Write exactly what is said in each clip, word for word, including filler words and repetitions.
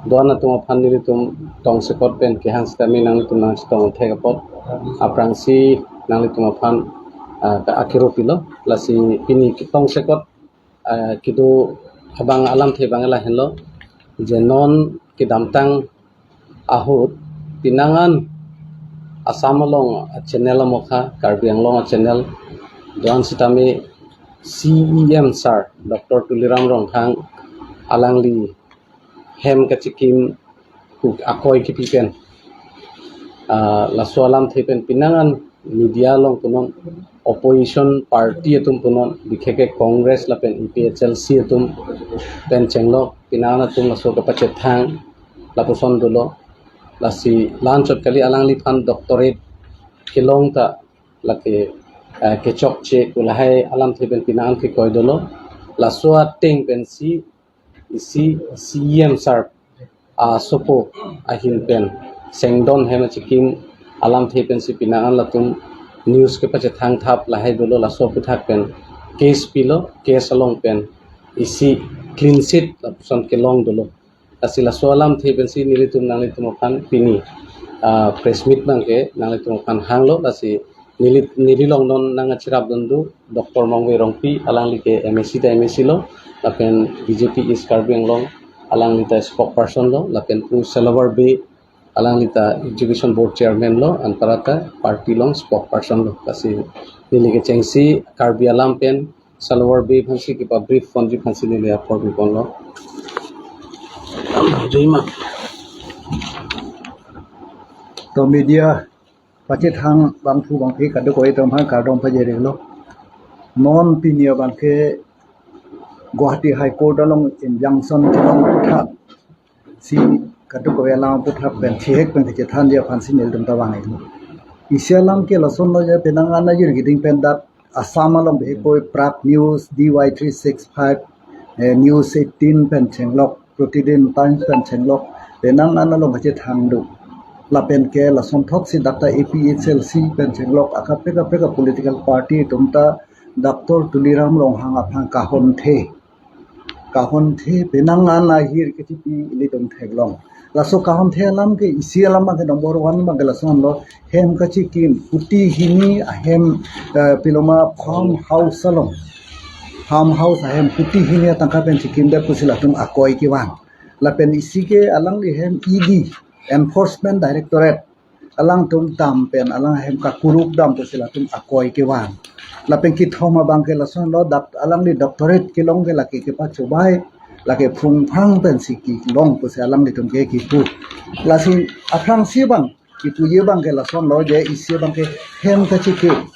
do-an atum aphan nelitum tongsekot pen kehang sitame nanglitum nangchetong thek apot aphrangsi nanglitum aphan, ah, ka akiro pilo. Lasi pini tongsekot, ah, kedo abang alamthe abang lahenlo, je non kedamtang ahut penang an Assam along a-channel amokha, Karbi Anglong a-channel, do-an sitame C E M sir Doctor Tuliram Ronghang alangli hem kachikim pu akoi kipi pen, ah, laso alamthe pen penang an media along punon, opposition party atum punon, bikheke Congress lapen A P H L C atum pen chenglok, penang an atum laso kapachethang lapuson dolo. Lasi la-anchot kali, alangliphan doctorate kelong ta lake, eh, kechokche pu lahai alamthe pen penang an kekoi dolo. Laso ateng pensi isi C E M sir asopo ahin pen sengdon hem achikim alamthe pensi penang an latum news kepachethang thap lahai dolo. Laso aphuthak pen case pilo, case along pen isi clean chit lapuson kelong dolo. Lasi laso alamthe pensi nelitum nanglitum aphan pini, ah, press meet abangke nanglitum aphan hanglo. Lasi neli, neli along non nangkacherapdun do Doctor Mongve Rongpi, alangli ke M A C ta M A C lo, lapen B J P East Karbi Anglong alangli ta spokesperson lo, lapen pu Salawar Bey, alangli ta Education Board Chairman lo, anparta party along spokesperson lo. Lasi neli kechengsi Karbi alam pen Salawar Bey aphansi kipa brief ponji aphansi neli apor biponlo. Joima. To media pachethang bangphu bangphi kadokave atum aphan kardom pajirlo. Non pini abangke Guwahati High Court along injunction chelong aphuthak si kadokave alam aphuthak pen chihek pen kachethanji aphansi nelitum ta vanglo. Isi alam ke lasonlo, je penang an ajir keding pen dak Assam along bihek koi Prag News, D Y three six five, eh, News eighteen pen chenglok, Pratidin Times pen chenglok, penang an along kachethang do. Lapen ke lason thotsi dak ta A P H L C pen chenglok, akaprek kaprek a-political party atum ta Doctor Tuliram Ronghang aphan kahonthe, kahonthe penang an ahir kechipi ilitum theklong. Laso kahonthe alam ke isi alam abangke number one abangke lasonlo, hem kachikim kuti hini ahem, eh, piloma farm house along, farm house ahem kuti hini atangka pen chikimdet pusi latum akoi kevang. Lapen isi ke alangli hem E D, Enforcement Directorate, alangtum dam pen alang hem kakuruk dam pusi latum akoi kevang. Lapen kethom abangke lasonlo, dak alangli doctorate kelong ke lake kepachobai, lake phungphang pensi kelong pusi alanglitum ke kipu. Lasi aphrangsi abang kipuji abangke lasonlo, je isi abangke hem kachikim.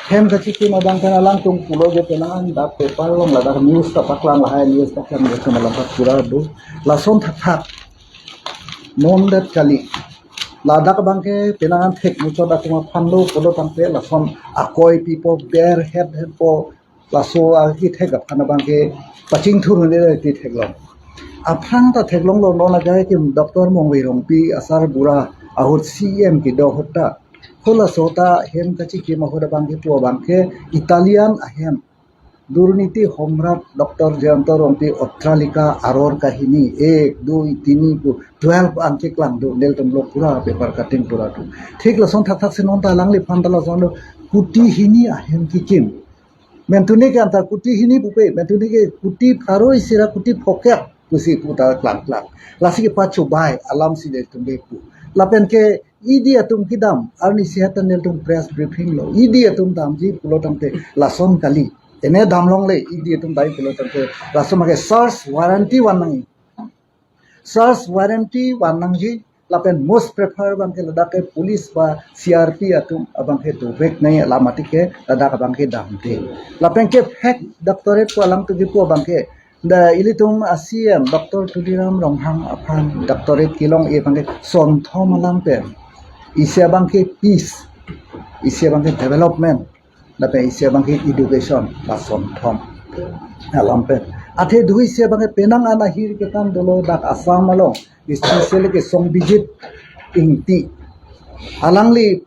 Hem kachikim abangke alangtum pulo, je penang an dak paper along ladak news ta paklang, lahai news paklang, je kemalam pura do. Lason thakthak non det kali. Ladak abangke penang an thek muchot atum aphan lo pulo tangte lason akoi pipo, berhet hetpo, laso akethek aphan abangke pachingthur hone le ketheklong. Aphrang ta theklonglo, non agai ke Doctor Mongve Rongpi asarbura ahut C E M kedo ahut ta, halaso ta hem kachikim ahut abangke pu abangke Italian ahem, Durniti Homrat Doctor Jayanta Rongpi Ottalika Aror Kahini ek, dui, tini pu twelve an cheklang do, nelitum lo pura paper cutting pura do. Thik lason thakthak si non ta alangliphan ta lasonlo, kuti hini ahem kikim. Mentuni ke anta kuti hini pupe, mentuni ke kuti pharo isi ra kuti phokep pusi pu ta klangklang. Lasi kepachobai alam si nelitum kepu. Lapen ke E D atum kedam, arnisi hatan nelitum press briefing lo, E D atum damji pulo tangte lason kali. Ene damlongle, E D atum dai pulo tangte lason abangke search warrant van nangji. Search warrant van nangji, lapen most prefer abangke ladak ke police ba C R P atum abangke dovek nangji, alam atike ladak abangke damde. Lapen ke fake doctorate pu alangtum kipu abangke, da ilitum a-C E M Doctor Tuliram Ronghang aphan doctorate kelong-e abangke sonthom alam pen. Isi abangke peace, isi abangke development, lapen isi abangke education, la sonthom alam pen. Athe dui isi abangke penang an ahir kekan dolo dak Assam along, especially ke Songbijit Ingti. Alangli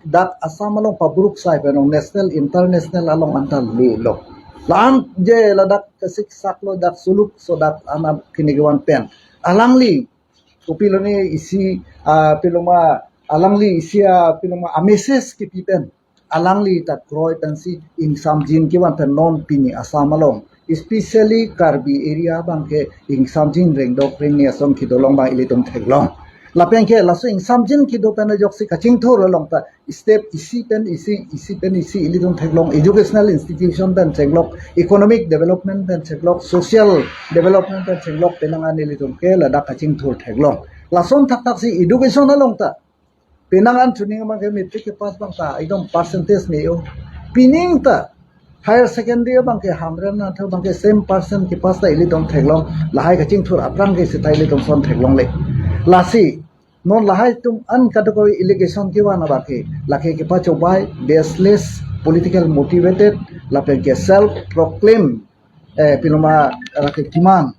dak Assam along pabruk sai pen along national, international along anta lelo. La-an je ladak kesiksak lo dak suluk so dak anam kini kevan pen. Alangli Kopilone isi, ah, piloma alangli isi, ah, piloma a-message kipi pen alangli ta kroi pensi ingsamjin kevan pen non pini Assam along, especially Karbi area abangke ingsamjin rengdok rengni ason kedo along abang ilitum theklong. Lapen ke laso ingsamjin kedo pen ajoksi kachingthur along ta step isi pen isi, isi pen isi ilitum theklong, educational institution pen theklong, economic development pen theklong, social development pen theklong, penang an ilitum ke ladak kachingthur theklong. Lason thakthak si education along ta penang an chuning abangke matric kepass abang ta ekdom percentage me-o. Pining ta higher secondary abangke Hamren athe abangke same percent kepass ta ilitum theklong, lahai kachingthur aphrang ke seta ilitum son theklongle. Lasi non lahai atum an kadokave allegation kevan abangke, lake kepachobei, baseless, political motivated, lapen ke self proclaim, eh, piloma lake demand,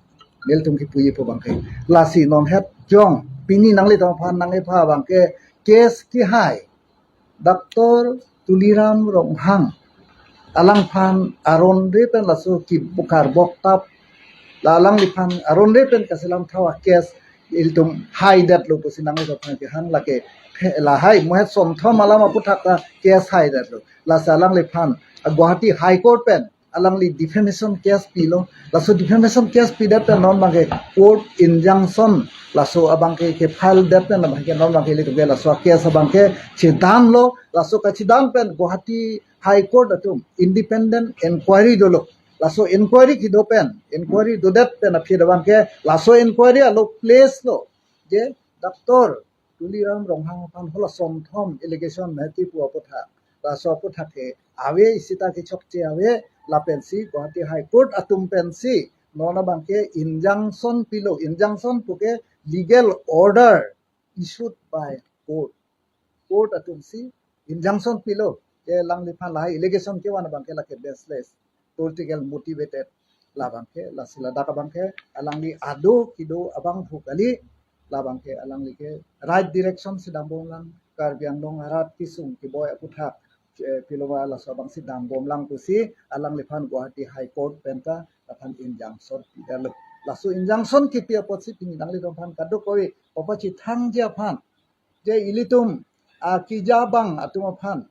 nelitum kipuji pu abangke. Lasi non het jong pini nanglitum aphan nang-epha abangke case kehai Doctor Tuliram Ronghang alangphan aron re pen laso kebokar boktap, la alangliphan aron re pen kaselam thawa case ilitum haidetlo pusi nanglitum aphan kehang. Lake phe-, lahai mohet somthom alam aphuthak ta case haidetlo. Lasi alangliphan, ah, Guwahati High Court pen alangli defamation case pilo. Laso defamation case pidet pen non abangke court injunction, laso abangke kefile det pen abangke non abangke ilitum ke laso case abangke chedamlo. Laso kachedam pen Guwahati High Court atum independent inquiry dolo. Laso inquiry kedo pen, inquiry dodet pen aphi abangke laso inquiry alo place lo je Doctor Tuliram Ronghang aphan hala somthom allegation mehti pu aphuthak, laso aphuthak ke ave, isi ta kechokche ave, lapensi Guwahati High Court atum pensi non abangke injunction pilo, injunction puke legal order issued by court. Court atumsi injunction pilo, ke alangliphan lahai allegation kevan abangke lake baseless, political motivated, labangke, lasi ladak abangke alangli ado kedo abang pu kali, labangke alangli ke right direction si dambomlang, Karbi Anglong arat kesung keboi aphuthak, eh, piloma laso abangsi dambomlang pusi alangliphan Guwahati High Court pen ta aphan injunction pidetlo. Laso injunction kipi apotsi pini nanglitum aphan kadokave papachethangji aphan, je ilitum, ah, kejabang atum aphan,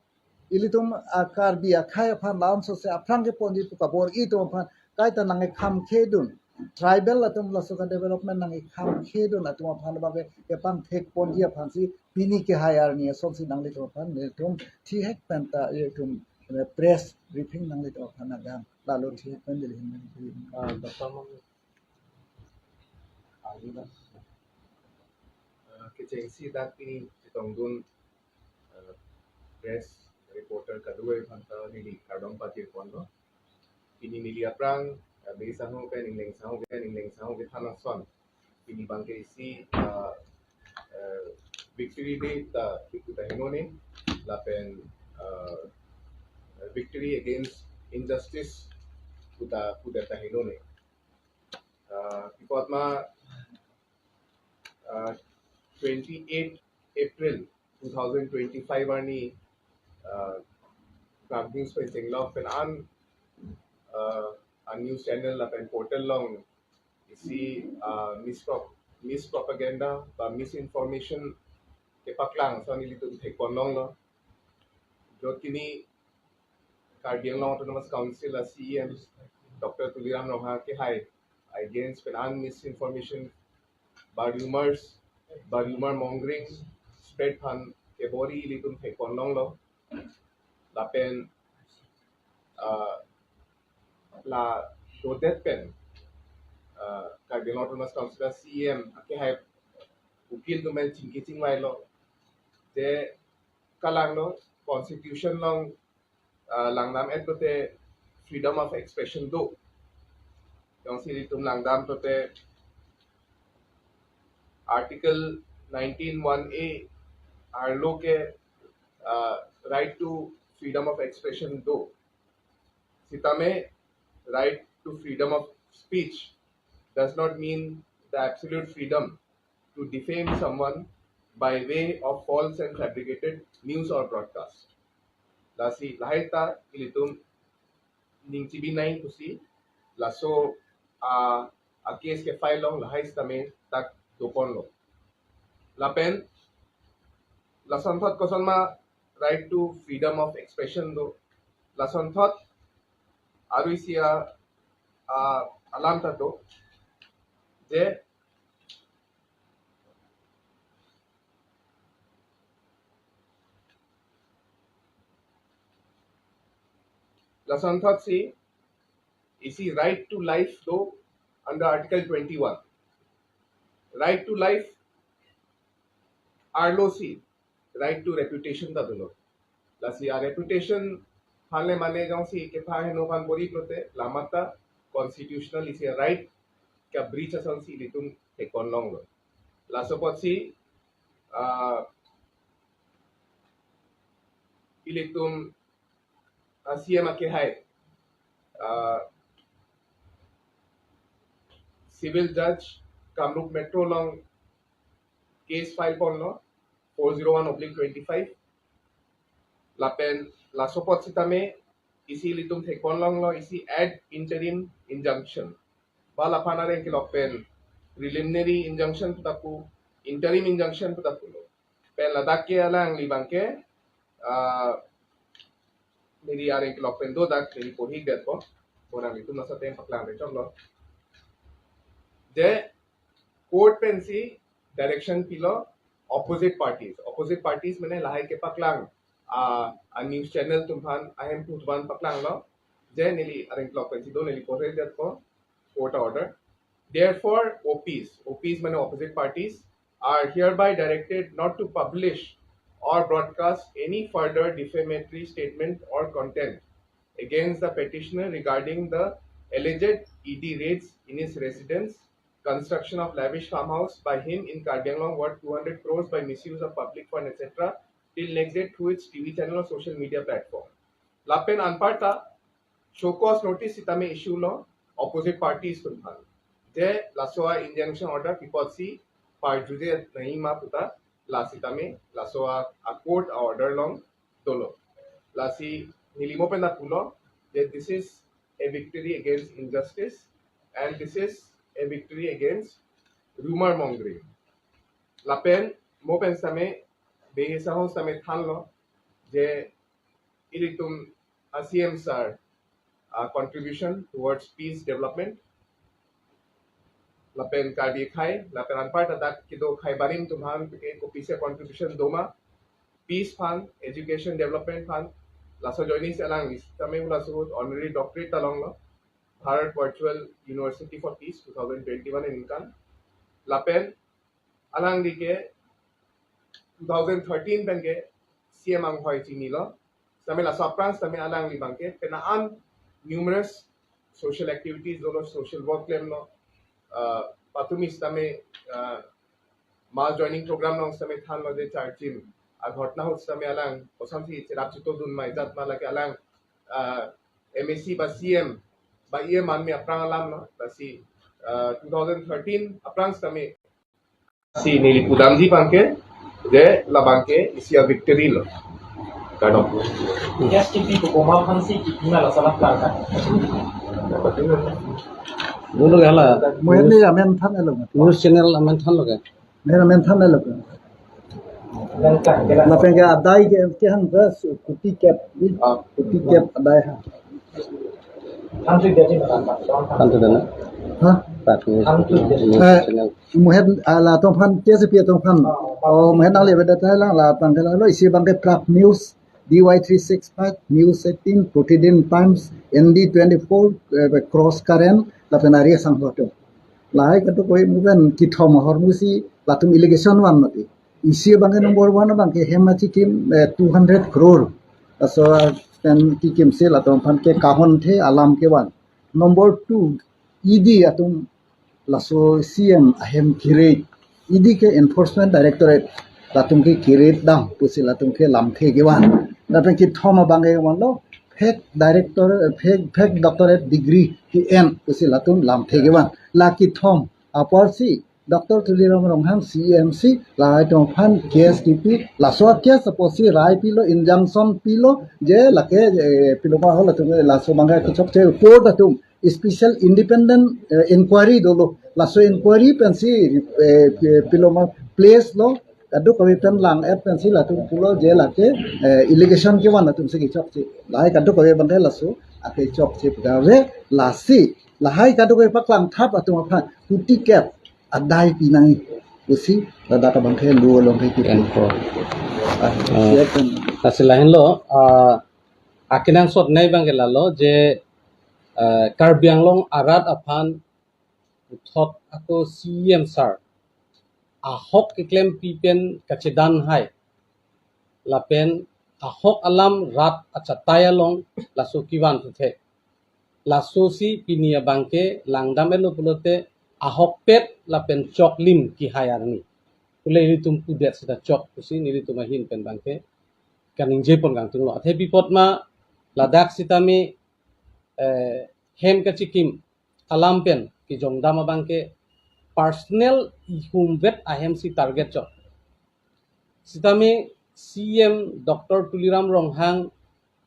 ilitum, ah, Karbi akhei aphan lamso se aphrang keponji pu kabor-i atum aphan kaita nangkekhamkhedun, tribal atum laso ka development nangkekhamkhedun atum aphan abangke kepangthekponji aphansi pini kehai arni asonsi nanglitum aphan nelitum thihek pen ta itum, eh, press briefing nanglitum aphan nangdam, lalo thihek pen Delhi hin. Ah, Doctor Mam-, ah, ini, ah, kechengsi dak pini chetongdun, ah, press reporter kadokave aphan ta neli kardom pajirponlo. Pini neli aphrang, ah, beri sangho pen ingleng sangho pen ingleng sangho kethan ason pini abangke isi, ah, eh, victory day ta, itu ta henone, lapen, ah, victory against injustice puta, puta ta henone. Ah, pi apot ma, ah, twenty-eight April two thousand twenty-five arni, ah, Prag News pen chenglok pen an, ah, an news channel lapen portal along isi, ah, mispro-, mispropaganda ba misinformation kepaklang ason ilitum thekponlonglo. Jot pini Karbi Anglong Autonomous Council a C E M Doctor Tuliram Ronghang kehai against pen an misinformation ba rumors ba rumor mongering spread aphan kebor-i ilitum thekponlonglo. Lapen, ah, la dodet pen, ah, Karbi Anglong Autonomous Council a C E M akehai ukil atum pen chingki chingvailo. Je kalanglo, constitution along, ah, langdam-et pulote freedom of expression do. Jongsi ilitum langdam pulote Article nineteen one A arlo ke, ah, right to freedom of expression do. Sitame right to freedom of speech does not mean the absolute freedom to defame someone by way of false and fabricated news or broadcast. Lasi lahai ta ilitum ning chibinai pusi laso a, a case kefile long lahai sitame dak doponlo. Lapen lasonthot kosonma right to freedom of expression do. Lasonthot aru isi a, a, alam ta do. Je lasonthot si isi right to life do under Article twenty-one. Right to life arlo si right to reputation ta dolo. Lasi a reputation aphan le mane jongsi kepha heno aphan bor-i pulote la mamat ta constitutional isi right ka breach asonsi ilitum thekpon longlo. Laso apotsi, ah, ilitum, ah, C M akehai, ah, civil judge Kamrup Metro along case file ponlo, four zero one oblique twenty-five. Lapen laso apot sitame isi ilitum thekpon longlo isi ad interim injunction. Ba laphan areng kelok pen preliminary injunction pu ta pu, interim injunction pu ta pulo. Pen ladak ke alangli abangke, ah, neli areng kelok pen do dak neli porhi detpo. Bonang itum nasa tem paklang rechoklo. Je court pensi direction pilo opposite parties. Opposite parties mane lahai kepaklang, ah, a news channel atum aphan, ahemphu atum aphan paklanglo. Je neli areng kelok pensi do neli porhi detpo. Court order. Therefore, O Ps, O Ps mane opposite parties, are hereby directed not to publish or broadcast any further defamatory statement or content against the petitioner regarding the alleged E D raids in his residence, construction of lavish farmhouse by him in Karbi Anglong worth two hundred crores by misuse of public fund, et cetera, till next date through its T V channel or social media platform. Lapen anparta show cause notice sitame issue lo opposite parties atum aphan. Je laso a injunction order pi apotsi parjuje nangji ma pu ta la sitame laso a, a court a order along dolo. Lasi neli mo pen ta pulo je this is a victory against injustice and this is a victory against rumor mongering. Lapen mo pen sitame behesa ho sitame thanlo je ilitum a C M sir, uh, contribution towards peace development. Lapen Karbi akhei, lapen anparta dak kedo akhei barim atum aphan ke kopisi a contribution doma, peace aphan, education development aphan, laso ajoine si alangli sitame ula ahut honorary doctorate ta longlo, Bharat Virtual University for Peace two thousand twenty-one aningkan. Lapen alangli ke two thousand thirteen pen ke C M anghoi chinilo. Sitame laso aphrang sitame alangli abangke penang an numerous social activities dolo, social work klemlo. Uh, patumi sitame, uh, mass joining program along sitame thanlo je charchim a ghotna ahut sitame alang kosonsi cherap chito dun mai jat ma lake alang, uh, M A C ba C M ba E M an me aphrang alamlo. Lasi, uh, two thousand thirteen aphrang sitame si neli pudamji abangke je labangke isi a victory lo. Kardom. K S T P ko koma aphansi kipi ma la salah plaka. Dulu ya la. Mohen neli amen thanlo. News channel amen thanlo ke. Mohen amen thanlo ke. Lapen ke adai ke, ke han ke kuti kep. Ah. Kuti kep adai ha. Hantu dana. Ha? Pak ni. Hantu dana. Eh, channel. Mohen, ah, latum aphan, K S P atum aphan. Oh, mohen nangle beda thai lang, latum aphan ke lo, isi abangke Prag News, D Y three six five, News eighteen, Protidin Times, N D twenty-four, eh, Cross Current, lapen Arya Sangha atum. Lahai katu koi mohen kethom ahormu si latum allegation van mati. Isi abangke number one abangke hem achikim, eh, two hundred crore. Laso pen kekimsi latum aphan ke kahon the alam kevan. Number two, E D atum laso C M ahem keraid. E D ke Enforcement Directorate, latum ke keraid dam pusi latum ke lamthe kevan. Lapen kethom abangke vanlo fake director, fake, fake doctorate degree ke-en pusi latum lamthe kevan. La kethom apotsi Doctor Tuliram Ronghang C M si lahai atum aphan case kipi, laso case apotsi rai pilo, injunction pilo, je lake, eh, piloma ho latum laso abangke kechokche court atum special independent, eh, inquiry dolo. Laso inquiry pensi, eh, piloma place lo, Kadokave pen lang-et pensi latum pulo je lake, eh, allegation kevan atum si kechokche. Lahai kadokave abangke laso akechokche pu kave, lasi lahai kadokave paklangthap atum aphan kuti kep adai pinangji pusi ladak abangke law along ke kipu. Info. Ah, Ah. Siak kan. Lasi lahenlo, ah, akenangsotnei abangke lalo je, ah, Karbi Anglong arat aphan puthot ako C E M sir ahok keklempi pen kachedan hai lapen ahok alam rat achatai along laso kevan thuthe. Laso si pini abangke langdam-etlo pulote ahokpet lapen choklim kehai arni. Pule ilitum pudet seta chok pusi nelitum ahin pen abangke kaningje pon kangtunglo. Athe pi apot ma ladak sitame, eh, hem kachikim alam pen kejongdam abangke personal ihumvet ahem si target chok. Sitame C E M Doctor Tuliram Ronghang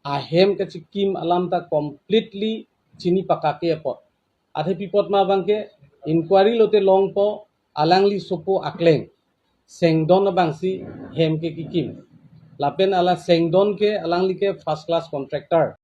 ahem kachikim alam ta completely chini pakake apot. Athe pi apot ma abangke inquiry lote longpo, alangli sopo akleng sengdon abangsi hem ke kikim. Lapen ala sengdon ke alangli ke first class contractor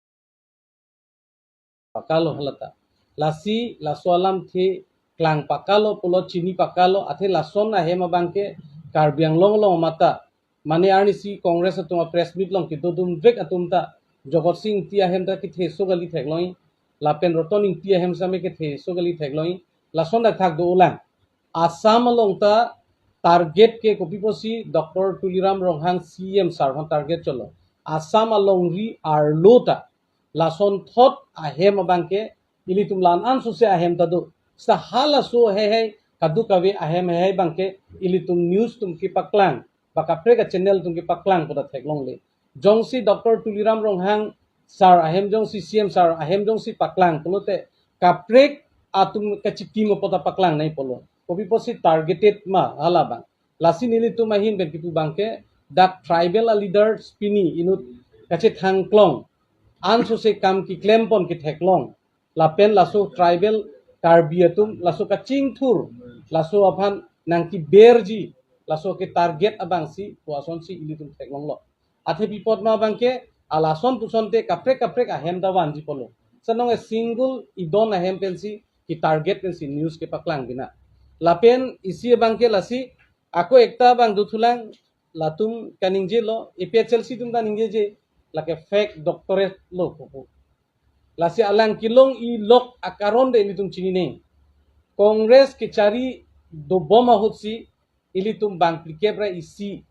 pakalo halata. Lasi laso alamthe klang pakalo pulo chini pakalo, athe lason ahem abangke Karbi Anglong along mata. Mane arnisi Congress atum a press meet along kedodunvek atum ta Jagat Sing Engti ahem ta ketheso kali theklongji. Lapen Roton Engti ahem sitame ketheso kali theklongji. Lason dak thak do-olang. Assam along ta target ke kopi pusi Doctor Tuliram Ronghang C E M sir aphan target cholo. Assam alongri arlo ta lasonthot ahem abangke ilitum la-an ansose ahem ta do. Seta halaso heihei kadokave ahem heihei abangke ilitum news atum kepaklang, ba kaprek a channel atum kepaklang pu ta theklongle. Jongsi Doctor Tuliram Ronghang sir ahem jongsi, C E M sir ahem jongsi paklang pulote kaprek atum kachikim apot ta paklang nangji pulo. Kopi pusi targeted ma hala abang. Lasi nelitum ahin pen kipu abangke dak tribal a leaders pini inut kachethangklong, ansose kam keklem pon ketheklong. Lapen laso tribal Karbi atum laso kachingthur, laso aphan nangkeberji, laso ke target abangsi pu asonsi ilitum theklonglo. Athe pi apot ma abangke alason pusonte kaprek kaprek ahem ta vanji pulo. Seta non a single idon ahem pensi ketarget pensi news kepaklang bina. Lapen isi abangke lasi ako ekta abang dothulang, latum kaningjelo, A P H L C atum ta ningjeje, lake fake doctorate lo pupu. Lasi alang kelong-ilok akaron de ilitum chinine. Congress kechari dobom ahutsi ilitum bang phlikep ra isi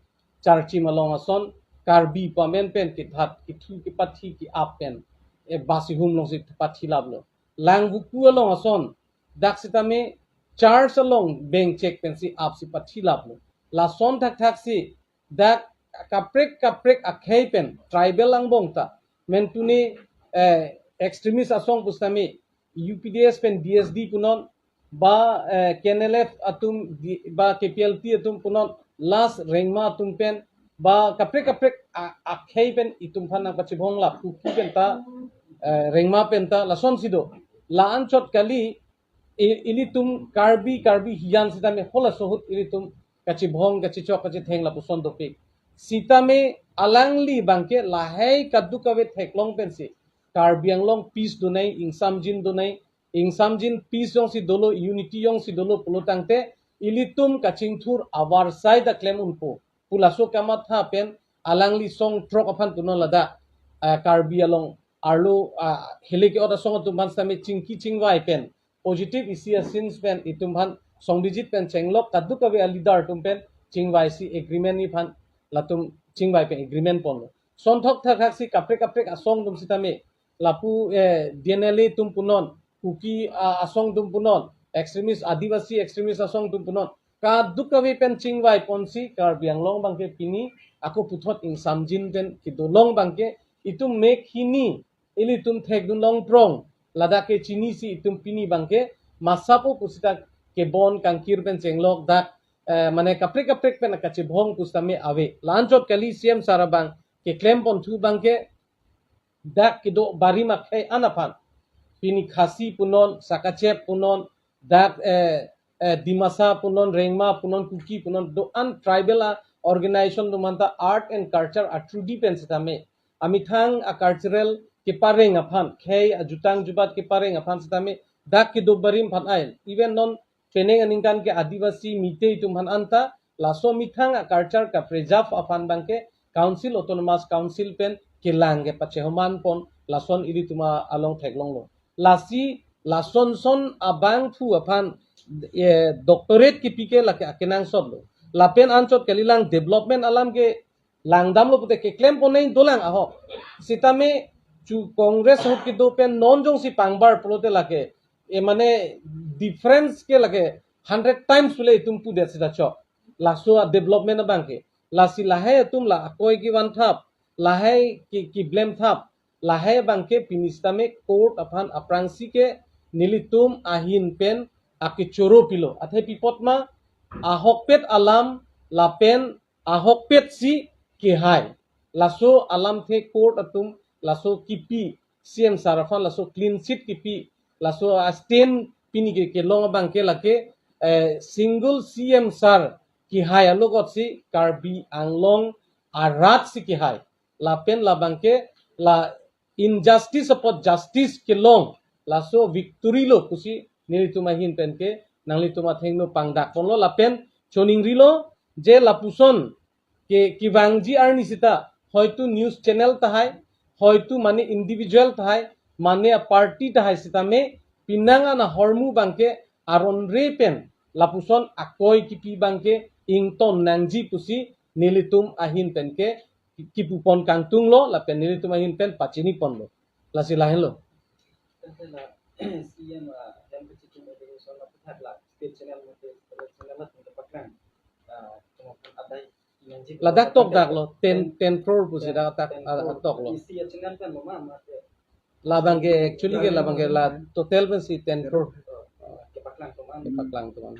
charchim along ason Karbi pamen pen kethat kethu kepathi ke-ap pen, e, basi hum alongsi pathi laplo. Lang buku along ason dak sitame church along bengchek pensi apsi pathi laplo. Lason thakthaksi dak kaprek kaprek akhei pen tribal angbong ta mentune, eh, extremist asong pusitame U P D S pen D S D punon, ba, eh, K N L F atum di, ba K P L T atum punon, last Rengma atum pen, ba kaprek kaprek a-, akhei pen itum aphan nangpachibhong la Kuki pen ta, eh, Rengma pen ta lasonsi do. La-anchot kali, i-, ilitum Karbi, Karbi hiyan sitame halaso ahut ilitum kachibhong, kachichok, kachitheng lapuson dopik. Sitame alangli abangke lahai kadokave theklong pensi Karbi Anglong peace donai, ingsamjin donai, ingsamjin peace jongsi dolo, unity jongsi dolo pulo tangte ilitum kachingthur avarsai ta klem unpo pu laso kamatha pen alangli song throk aphan punon ladak, ah, Karbi along arlo, ah, hilike ot asong atum aphan sitame chingki chingvai pen positive isi a scenes pen itum aphan song Bijit pen chenglok kadokave a leader atum pen chingvaisi agreement ni aphan latum chingvai pen agreement ponlo. Sonthok thakthaksi kaprek kaprek asong atum sitame lapu, eh, D N L A atum punon, Kuki, ah, asong atum punon, extremist, Adivasi extremist asong atum punon, kadokave pen chingvai ponsi Karbi Anglong abangke pini ako puthot ingsamjin pen kedolong abangke itum mek hini ilitum thekdun long prong, ladak ke chinisi itum pini abangke masapo pusita kebon kangkir pen chenglok dak, eh, mane kaprek kaprek pen kachibhong pusitame ave. La-anchot kali C M sir abang keklem ponthu abangke dak kedo barim akhei an aphan. Pini Khasi punon, Sakachep punon, dak, eh, eh, Dimasa punon, Rengma punon, Kuki punon, do-an tribal a organization atum aphanta art and culture atrudi pen sitame amethang a cultural kepareng aphan, khei ajutang jubat kepareng aphan sitame dak kedo barim aphan ail. Even non penang aningkan ke Adivasi Meitei atum aphan anta laso methang a culture ka preserve aphan abangke Council, Autonomous Council pen kelang kepachehoman pon lason ilitum along theklonglo. Lasi lason son abangphu aphan, eh, doctorate kipi ke lake akenangsot lo. Lapen anchot kalilang development alam ke langdamlo pute keklem ponnei dolang ahok. Sitame chu Congress ahut kedo pen non jongsi pangbar pulote lake, eh, mane difference ke lake hundred times pule itum pudet sita chok. Laso a development abangke. Lasi lahai atum la akoi kevan thap, lahai ke, keblem thap, lahai abangke pini sitame court aphan aphrangsi ke nelitum ahin pen akechoro pilo. Athe pi apot ma, ahokpet alam lapen ahokpetsi kehai. Laso alamthe court atum laso kipi, C M sir aphan laso clean chit kipi, laso a stand pini ke kelong abangke lake, eh, single C M sir kehai alogotsi Karbi Anglong aratsi kehai. Lapen labangke la injustice apot justice kelong, laso victory lo pusi nelitum ahin pen ke nanglitum athengno pangdak ponlo. Lapen choningrilo je lapuson ke kevangji arni sita, hoitu news channel tahai, hoitu mane individual tahai, mane a party tahai sitame penang an ahormu abangke aron re pen lapuson akoi kipi abangke ington nangji pusi nelitum ahin pen ke kipupon kangtunglo lapen nelitum ahin pen pachini ponlo. Lasi lahenlo. Tangte la C M, ah, yang kecil itu soal apa tak la state channel mungkin state channel lah untuk pakang. Ah, cuma pun ada yang jitu Ladak tok dak lo, ten, ten crore pusi dak tak, ten ah, crore. Tok lo. Isi ya channel kan mama mama. Labangke actually ke labangke la total pensi ten crore. Kepaklang teman. Kepaklang teman.